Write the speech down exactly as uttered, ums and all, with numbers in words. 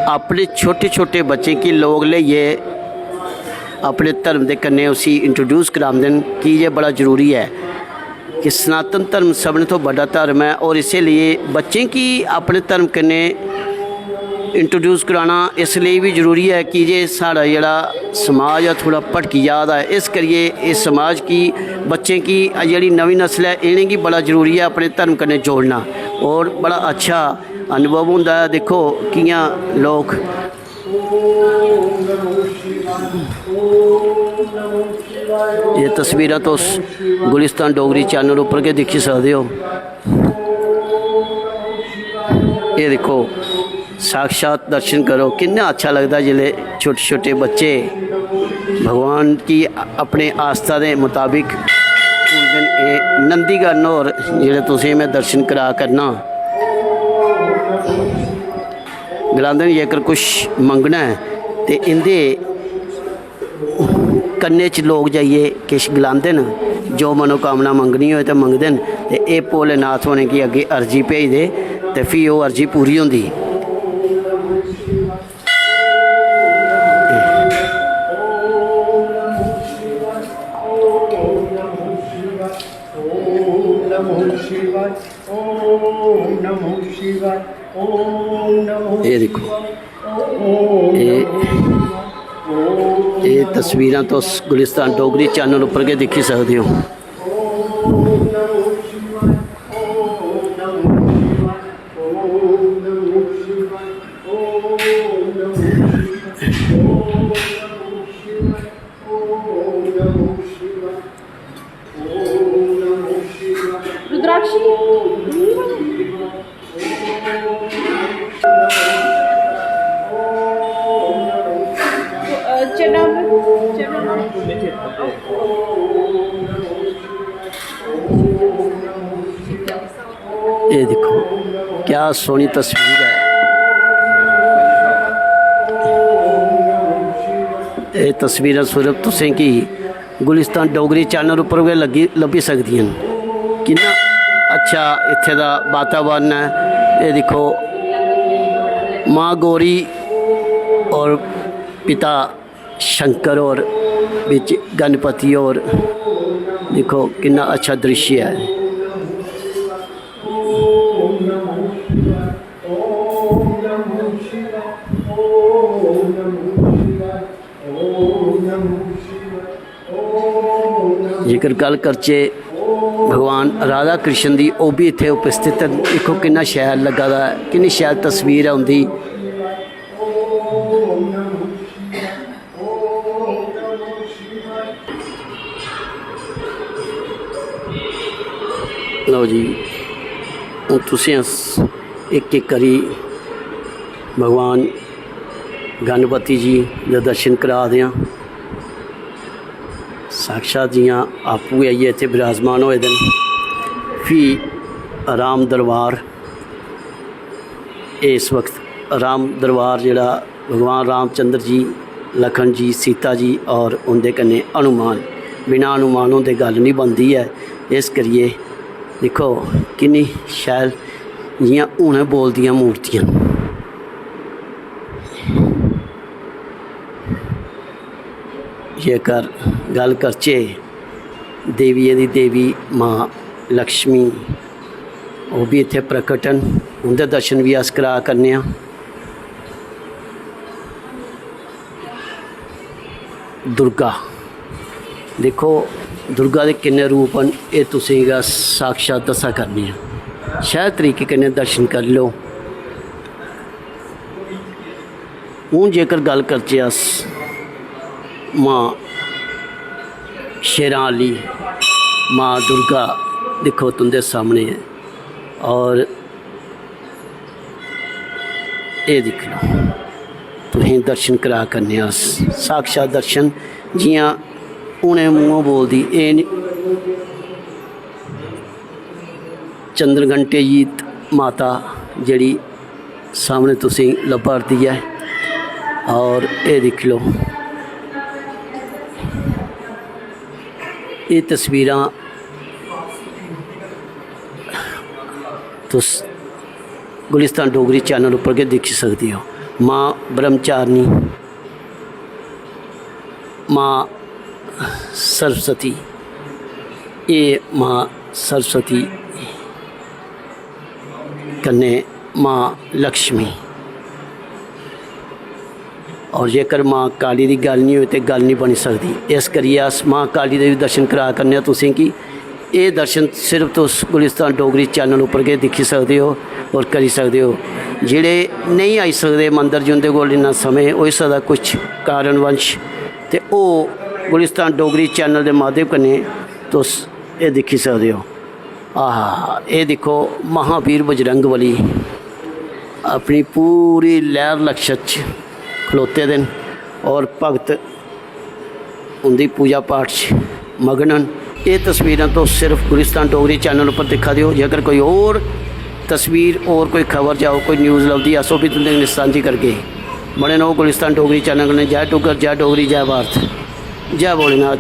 अपने छोटे छोटे बच्चें गी लोग लेइयै अपने धर्म दे कन्नै उसी इंट्रोड्यूस करांदे न, की जे बड़ा जरूरी ऐ कि सनातन धर्म सभनें थमां बड्डा धर्म ऐ और इस्सै लेई बच्चें गी अपने धर्म कन्नै इंट्रोड्यूस कराना इस लेई बी जरूरी ऐ कि जे साढ़ा जेह्ड़ा समाज ऐ थोह्ड़ा भटकी जा दा ऐ। इस करियै इस समाज गी, बच्चें गी, जेह्ड़ी नमीं नस्ल ऐ, इ'नेंगी बड़ा जरूरी ऐ अपने धर्म कन्नै जोड़ना। और बड़ा अच्छा अनुभव होंदा ऐ। दिक्खो कि'यां लोक, एह् तस्वीरां तुस गुलिस्तान डोगरी चैनल उप्पर गै दिक्खी सकदे ओ। एह् दिक्खो, साक्षात दर्शन करो, किन्ना अच्छा लगदा जिसलै छोटे छोटे बच्चे भगवान गी अपने आस्था दे मताबिक पूजदे न। एह् नंदीगण होर जेह्ड़े तुसें में दर्शन करा करना, गलांदे न जेकर कुछ मंगना ऐ ते इं'दे कन्नै च लोक जाइयै किश गलांदे न, जो मनोकामना मंगनी होए ते मंगदे न। ते एह् भोलेनाथ होरें गी अग्गें अर्जी भेजदे ते फ्ही ओह् अर्जी पूरी होंदी। एह् दिक्खो, एह्, एह् तस्वीरां तुस गुलिस्तान डोगरी चैनल उप्पर गै दिक्खी सकदे ओ। रुद्राक्षी। अ, चना, चना। एह् दिक्खो, क्या सोह्नी तस्वीर ऐ। एह् तस्वीरां सिर्फ तुसेंगी गुलिस्तान डोगरी चैनल उप्पर गै लग्गी, लब्भी सकदियां न। किन्ना अच्छा इत्थै दा वातावरण ऐ। एह् दिक्खो, मां गौरी और पिता शंकर होर, बिच गणपति होर। दिक्खो किन्ना अच्छा दृश्य ऐ। जेकर गल्ल करचै भगवान राधा कृष्ण दी, ओह् बी इत्थै उपस्थित न। दिक्खो किन्ना शैल लग्गा दा ऐ, किन्नी शैल तस्वीर ऐ उं'दी। लो जी, हून तुसें अस इक इक करी भगवान गणपति जी दे दर्शन करा दे आं। साक्षात जियां आपूं गै आइयै इत्थै विराजमान होए दे न। फ्ही राम दरबार, एह् इस वक्त राम दरबार जेह्ड़ा भगवान रामचंद्र जी, लखन जी, सीता जी और उं'दे कन्नै हनुमान, बिना हनुमान होंदे गल्ल निं बनदी ऐ। इस करियै दिक्खो किन्नी शैल, जि'यां हुनै बोलदियां मूर्तियां न। जेकर गल्ल करचै देवियें दी देवी मां लक्ष्मी, ओह् बी इत्थै प्रकट न, उं'दे दर्शन बी अस करा करने आं। दुर्गा, दिक्खो दुर्गा दे किन्ने रूप न, एह् तुसेंगी अस साक्षात दस्सा करने आं। शैल तरीके कन्नै दर्शन करी लैओ। हून जेकर गल्ल करचै अस मां शेरां आह्ली, मां दुर्गा, दिक्खो तुं'दे सामने ऐ। और एह् दिक्खी लैओ, तुसें दर्शन करा करने अस, साक्षात दर्शन, जि'यां हुनै मूंहों बोलदी, एह् निं, चंद्रघंटे जी माता जेह्ड़ी सामने तुसें लब्भा करदी ऐ। और एह् दिक्खी लैओ, एह् तस्वीरां तुस गुलिस्तान डोगरी चैनल उप्पर गै दिक्खी सकदे ओ। माँ ब्रह्मचारिणी, माँ सरस्वती, एह् माँ सरस्वती कन्नै माँ लक्ष्मी। और जेकर माँ काली दी गल्ल निं होए ते गल्ल निं बनी सकदी। इस करियै अस माँ काली दे बी दर्शन करा करने आं तुसें गी। एह् दर्शन सिर्फ तुस गुलिस्तान डोगरी चैनल उप्पर गै दिक्खी सकदे ओ और करी सकदे ओ। जेह्ड़े नेईं आई सकदे मंदर, जिं'दे कोल इन्ना समें, होई सकदा कुछ कारणवंश, ते ओह् गुलिस्तान डोगरी चैनल दे माध्यम कन्नै तुस एह् दिक्खी सकदे ओ। आहा, एह् दिक्खो, महावीर बजरंग बली अपनी पूरी लैह्र लक्षत च खलोते दे न और भगत उं'दी पूजा पाठ च मगन न। एह् तस्वीरां तुस सिर्फ गुलिस्तान डोगरी चैनल उप्पर दिक्खा दे ओ। जेकर कोई होर तस्वीर, होर कोई खबर जां कोई न्यूज़ लभदी, अस ओह् बी तुं'दे कन्नै सांझी करगे। बने र'वो गुलिस्तान डोगरी चैनल कन्नै। जै डुग्गर, जै डोगरी, जै भारत, जै भोलेनाथ।